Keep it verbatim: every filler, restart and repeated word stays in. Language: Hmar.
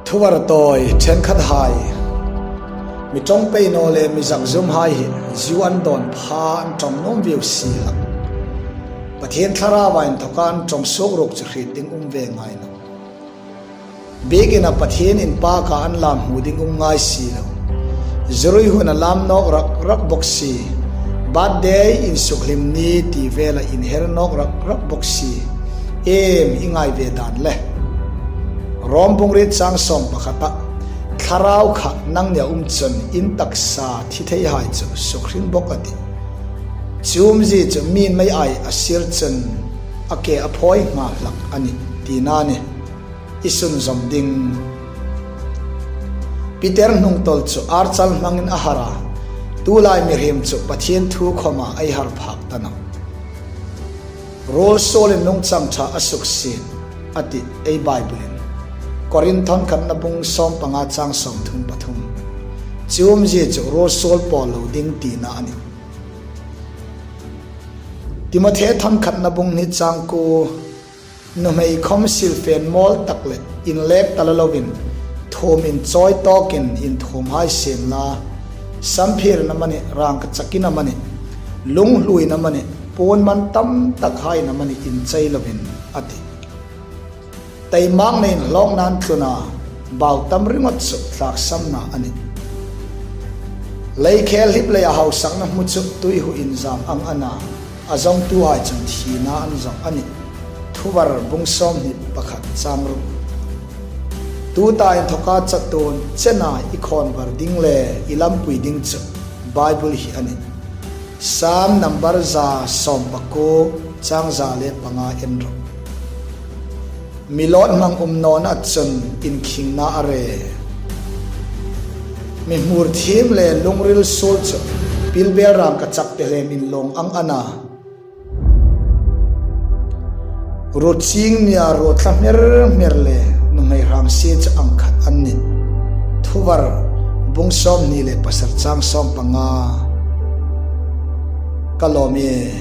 Thuvar tawi ṭhenkhathai, mi ṭawng pei naw le mi zak zumhai hi zu an dawn pha an ṭawng nuom vieu si hlak. Pathien Thlarauva inthawka an ṭawng suok ruok chu hriet ding um ve ngai nawh. Biekina Pathien inpaka an lam hmu ding um ngai si lo. Zu rui huna lam nawk rak rak bawk si. Birthday, insukhlim ni ti vela inher nawk rak rak bawk si. Iem i ngai ve dan le? Rom bung riet chang sawm pakhata, Thlarau kha nangnia um chun in taksa thi theihai chu suk hring bawk a tih. Chu umzie chu mi'n mei ai a sir chun a ke a phawi nghal hlak a nih, tina a nih. I sunzawm ding. Peter hnungtawl chu archal hmangin a har a, tulai mihriem chu Pathien thu khawma ei har phak ta nawh. Ruol suolin nungchang ṭha a suksiet a tih ei Bible-in. Korinth thawn khatna bung sawm panga chang sawmthum pathum. Chu umzie chu ruol suol pawl lo ding tina a nih. Timothe thawn khatna bung hni chang kuo, nuhmei khawm silfen mawl tak le inlep ta la lovin, thuom inchawi tawkin inthuomhai sien la, samphirna amanih, rangkachak ina amanih, lunghluina amanih, puon man tam takhaina amanih inchei lovin a tih. Taimakna inhlawkna an tlun a, bau tam ringawt chu tlaksamna a nih. Leikhel hlip leia hausakna hmu chu tuihu inzam ang a na, a zawngtuhai chun thina an zawng a nih. Thuvar bung sawmhni pakhat chang ruk. Tuta inthawka chatuon chena i khawnvar ding le i lampui ding chu Bible hi a nih. Sam number za sawm pakuo, chang za le panga en rawh. Mi lawt hmang um nawna chun inkhingna a re. Mi hmur thiem le lungril suol chu pilbel rangkachak tehlem inlawng ang a na. Ruo ching nia ruo thla hmer hmer le nuhmei hrang sie chu ang khat an nih. Thuvar bung sawmhni le pasari chang sawm panga. Ka lawm e.